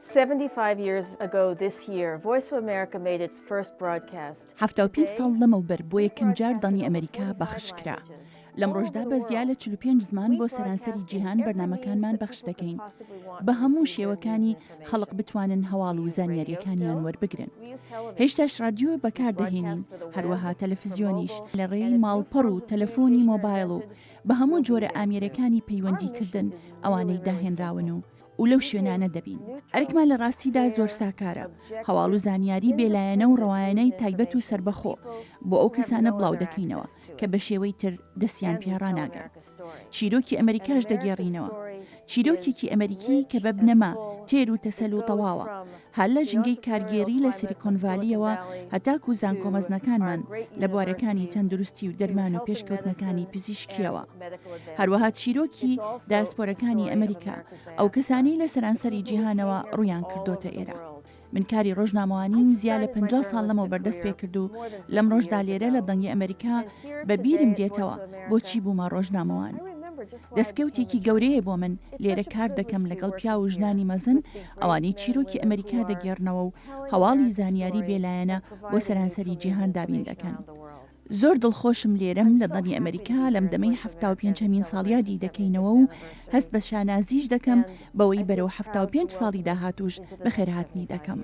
75 years ago this year, Voice of America made its first broadcast. 75 ساڵ لەمەوبەر بۆ یەکەم جار دەنگی ئەمەریکا بەخش کرا. لەمڕۆشدا بە زیا لە 45 زمان بۆ سەرانسەری جیهان بەرنامەکانمان بەخش دەکەین. بە هەموو شێوەکانی خەڵک بتوانن هەواڵ و زانیارییەکانیان وەربگرن. هێشتاش ڕادیۆ بەکار دەهێنین، هەروەها تەلەفزیۆنیش لە ڕێی ماڵپەڕ و تەلەفۆنی مۆبایل و بە هەموو جۆرە ئامێرەکانی پەیوەندیکردن ئەوانەی داهێنراون و و لەو شوێنانە دەبین. ئەرکمان لە ڕاستیدا زۆر ساکارە، هەواڵ و زانیاری بێلایەنە و ڕەوایانەی تایبەت و سەربەخۆ بۆ ئەو کەسانە بڵاو دەکەینەوە کە بە شێوەی تر دەستیان پێ ڕاناگات. چیرۆکی ئەمەریکاش دەگێڕینەوە. چیرۆکێکی ئەمەریکی کە بە بنەما، تێر و تەسەل و تەواوە. هەر لە ژینگەی کارگێڕی لە سیلیکۆن ڤالییەوە هەتاکوو زانکۆ مەزنەکانمان لە بوارەکانی تەندروستی و دەرمان و پێشکەوتنەکانی پزیشکییەوە. هەروەها چیرۆکی دایاسپۆرەکانی ئەمریکا، ئەو کەسانەی لە سەرانسەری جیهانەوە ڕوویان کردۆتە ئێرە. من کاری ڕۆژنامەوانیم زیا لە 50 ساڵ لەمەوبەر دەست پێکرد و لەمڕۆشدا لێرە لە دەنگی ئەمریکا بە بیرم دێتەوە بۆچی بوومە ڕۆژنامەوان. دەستکەوتێکی گەورەیە بۆ من لێرە کار دەکەم لەگەڵ پیاو و ژنانی مەزن ئەوانەی چیرۆکی ئەمریکا دەگێڕنەوە و هەواڵی زانیاری بێلایەنە بۆ سەرانسەری جیهان دابین دەکەن. زۆر دڵخۆشم لێرەم لە دەنگی ئەمەریکا لەم دەمەی 75 هەمین ساڵیادی دەکەینەوە و هەست بە شانازیش دەکەم بەوەی بەرەو 75 ساڵی داهاتووش بەخێرهاتنی دەکەم.